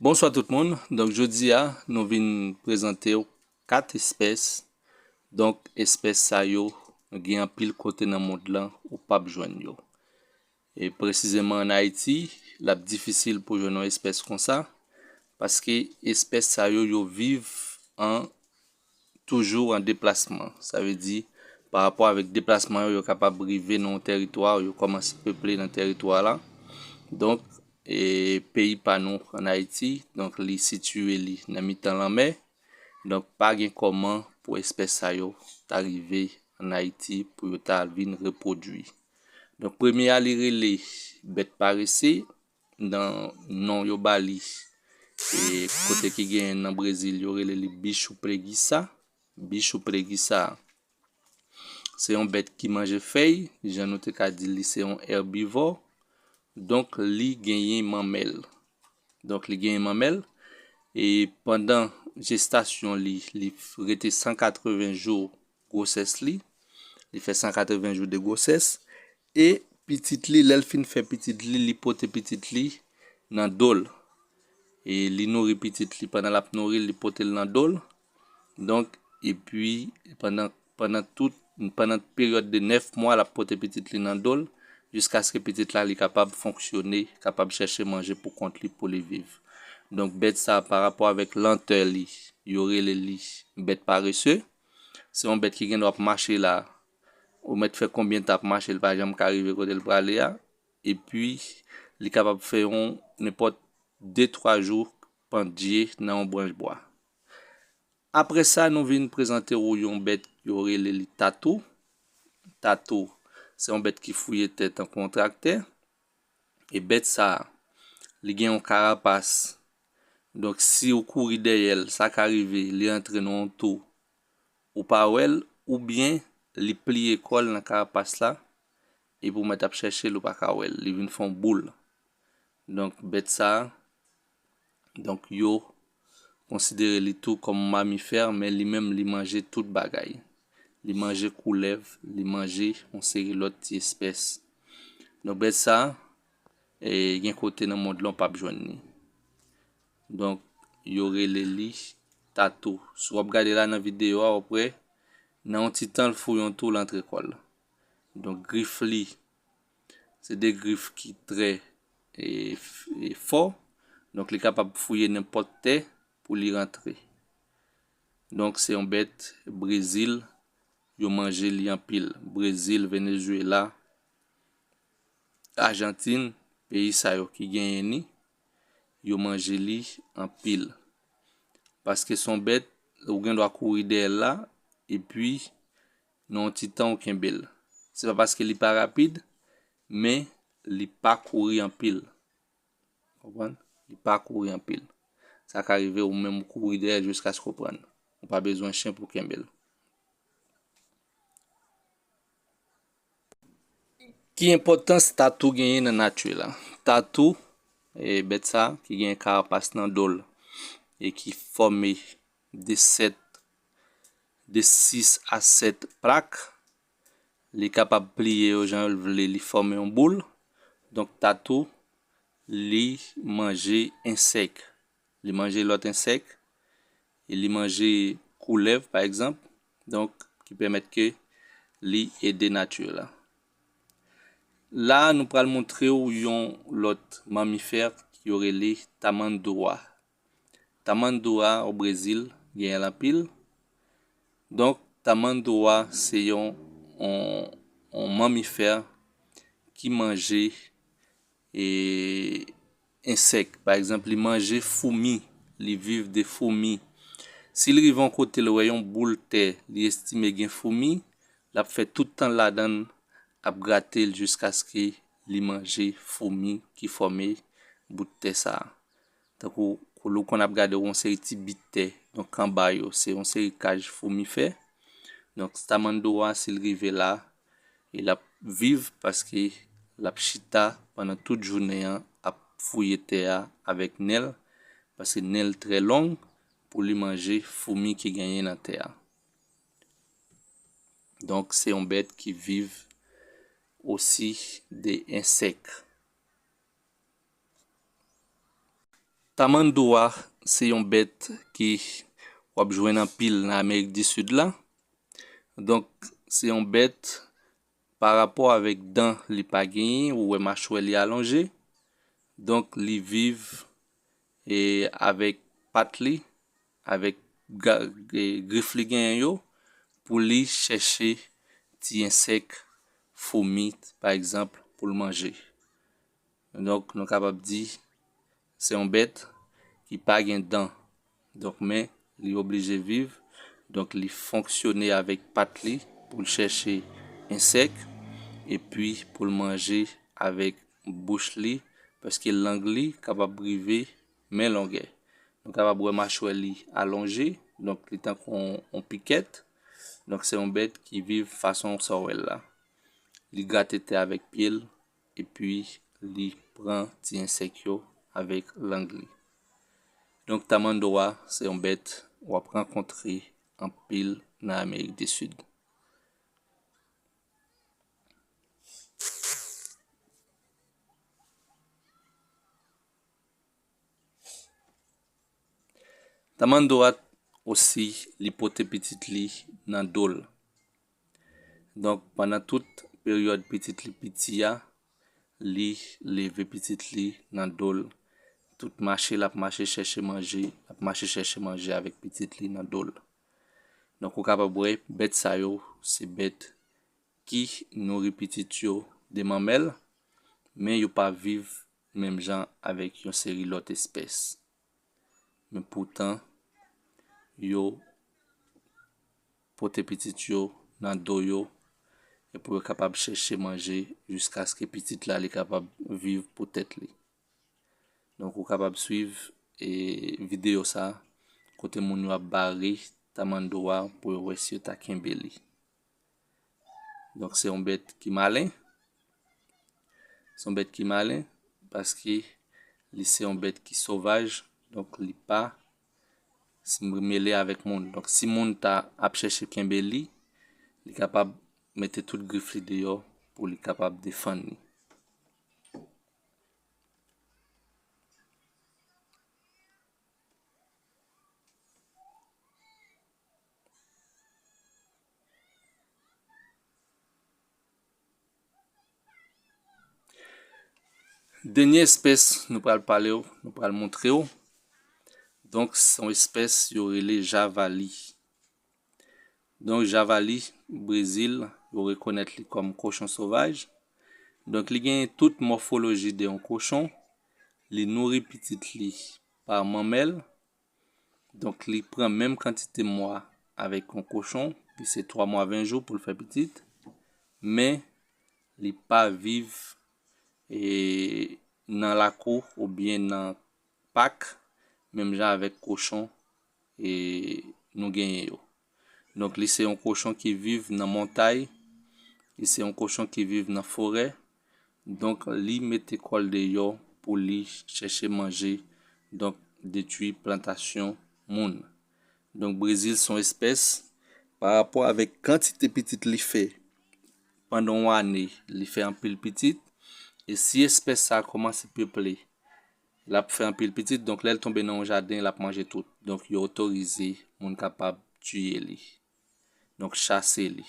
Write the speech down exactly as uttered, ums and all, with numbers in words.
Bonswa tout moun. Donk, jodi a, nou vin prezante w kat espès. Donk, espès sa yo, gen anpil kote nan mond lan ou p ap jwenn yo. E presizeman ann Ayiti, l ap difisil pou jwenn yon espès konsa, paske espès sa yo, yo viv an, toujou an deplasman. Sa vle di, pa rapò avèk deplasman yo, yo kapab rive nan yon tèritwa, yo kòmanse peple nan tèritwa la. Donk, e, peyi pa nou ann Ayiti, donk, li sitiye li nan mitan lanmè. Donk, pa gen kòman pou espès sa yo ta rive ann Ayiti pou yo ta vin repwodui. Donk, premye a, li rele bèt parese, nan non yo ba li, e, kote ki genyen nan Brezil, yo rele li bicho preguiça, bicho preguiça. Se yon bèt ki manje fèy, jan nou te ka di li se yon èbivò. Donk, li genyen manmèl. Donk, li genyen manmèl. E pandan jestasyon li, li rete san katreven jou gwosès li. Li fè san katreven jou de gwosès. E pitit li, lè l fin fè pitit li, li pote pitit li nan do l. E li nouri pitit li. Pandan l ap nouri l, li pote l nan do l. Donk, epi, pandan, pandan tout, pandan peryòd de nèf mwa, l ap pote pitit li nan do l, jiskaske pitit la, li kapab fonksyone, kapab chèche manje pou kont li, pou li viv. Donk, bèt sa, pa rapò avèk lantè li, yo rele li bèt parese. Se yon bèt ki gen dwa ap mache la, ou mèt fè konbyen tan ap mache, li pa janm ka rive kote l prale a. Epi, li kapab fè yon nenpòt de, twa jou pandye nan yon branch bwa. Apre sa, nou vin prezante w yon bèt yo rele li tatou. Tatou, se yon bèt ki fouye tè tankou yon traktè. E bèt sa, li gen yon karapas. Donk, si w kouri dèyè l, sa ka rive, li antre nan yon tou, ou pa wè l, oubyen li pliye kò l nan karapas la, epi w mèt ap chèche l, ou pa ka wè l, li vin fè yon boul. Donk, bèt sa, donk, yo konsidere li tou kòm mamifè, men li menm, li manje tout bagay. Li manje koulèv, li manje yon seri lòt ti espès. Donk, bèt sa, e, gen kote nan mond lan w p ap jwenn li. Donk, yo rele li tatou. Si w ap gade la nan videyo a, w ap wè, nan yon ti tan, l fouye yon tou, l antre kò l. Donk, grif li, se de grif ki trè, e, f-, e, fò. Donk, li kapab fouye nenpòt tè pou li rantre. Donk, se yon bèt Brezil, yo manje li anpil. Brezil, Venezuela, Ajantin, peyi sa yo ki genyen li, yo manje li anpil. Paske se yon bèt, ou gen dwa kouri dèyè l la, epi nan yon ti tan ou kenbe l. Se pa paske li pa rapid, men li pa kouri anpil. Konprann? Li pa kouri anpil. Sa ka rive ou menm ou kouri dèyè l jiskaske w pran l. Ou pa bezwen chen pou kenbe l. Ki enpòtans tatou genyen nan nati la? Tatou, e, bèt sa ki gen karapas nan do l e ki fòme de sèt, de sis a sèt plak, li kapab pliye yo jan l vle, li fòme yon boul. Donk, tatou, li manje ensèk. Li manje lòt ensèk. E li manje koulèv, pa egzanp. Donk, ki pèmèt ke li ede nati la. La, nou pral montre w yon lòt mamifè ki yo rele tamanduá. Tamanduá, o Brezil, genyen l anpil. Donk, tamanduá se yon, yon, yon mamifè ki manje, e, ensèk. Pa egzanp, li manje foumi, li viv de foumi. Si l rive yon kote, l wè yon boul tè, li estime gen foumi, l ap fè tout tan l ladan l ap grate l jiskaske li manje foumi ki fòme bout tè sa a. Tankou, kou lè w konn ap gade yon seri ti bit tè, donk anba yo, se yon seri kaj foumi fè. Donk, tamanduá, si l rive la, e l ap viv paske l ap chita pandan tout jounen an, ap fouye tè a avèk nen l, paske nen l trè long pou li manje foumi ki genyen nan tè a. Donk, se yon bèt ki viv osi de ensèk. Tamandua se yon bèt ki w ap jwenn anpil nan Amerik di Sid la. Donk, se yon bèt, pa rapò avèk dan li pa genyen, ou wè machwè li alonje. Donk, li viv, e, avèk pat li, avèk ga- e, grif li genyen yo, pou li chèche ti ensèk, foumi, pa egzanp, pou l manje. Donk, nou kapab di, se yon bèt ki pa gen dan. Donk, men li oblije viv. Donk, li fonksyone avèk pat li pou l chèche ensèk, epi pou l manje avèk bouch li, paske lang li kapab rive men longè. Nou kapab wè machwè li alonje, donk li tankou yon, yon pikèt. Donk, se yon bèt ki viv fason sa w wè l la. Li grate tè avèk pye l, epi li pran ti ensèk yo avèk lang li. Donk, tamandua se yon bèt w ap rankontre anpil nan Amerik di Sid. Tamandua osi, li pote pitit li nan do l. Donk, pandan tout peryòd pitit li piti a, li leve pitit li nan do l. Tout mache, l ap mache chèche manje, l ap mache chèche manje avèk pitit li nan do l. Donk, ou kapab wè, bèt sa yo, se bèt ki nouri pitit yo de manmèl, men yo pa viv menm jan avèk yon seri lòt espès. Men poutan, yo pote pitit yo nan do yo, e pou yo kapab chèche manje jiskaske pitit la li kapab viv pou tèt li. Donk, ou kapab swiv, e, videyo sa, kote moun yo ap bare tamandua pou yo wè si yo ta kenbe li. Donk, se yon bèt ki malen. Se yon bèt ki malen, paske li se yon bèt ki sovaj, donk li pa s- mele avèk moun. Donk, si moun ta ap chèche kenbe li, li kapab mete tout grif li deyò pou li kapab defann li. Dènye espès nou pral pale w, nou pral montre w. Donk, se yon espès yo rele javali. Donk, javali, Brezil, yo rekonèt li kòm kochon sovaj. Donk, li gen tout mòfoloji de yon kochon. Li nouri pitit li pa manmèl. Donk, li pran menm kantite mwa avèk yon kochon, ki se twa mwa ven jou pou l fè pitit. Men, li pa viv, e, nan lakou oubyen nan pak, menm jan avèk kochon, e, nou genyen yo. Donk, li se yon kochon ki viv nan montay, li se yon kochon ki viv nan forè. Donk, li mete kò l deyò pou li chèche manje, donk, detwi plantasyon moun. Donk, Brezil se yon espès, pa rapò avèk kantite pitit li fè, pandan yon ane, li fè anpil pitit, e si espès sa a kòmanse peple, l ap fè anpil pitit, donk, lè l tonbe nan yon jaden, l ap manje tout. Donk, yo otorize moun kapab tiye li. Donk, chase li.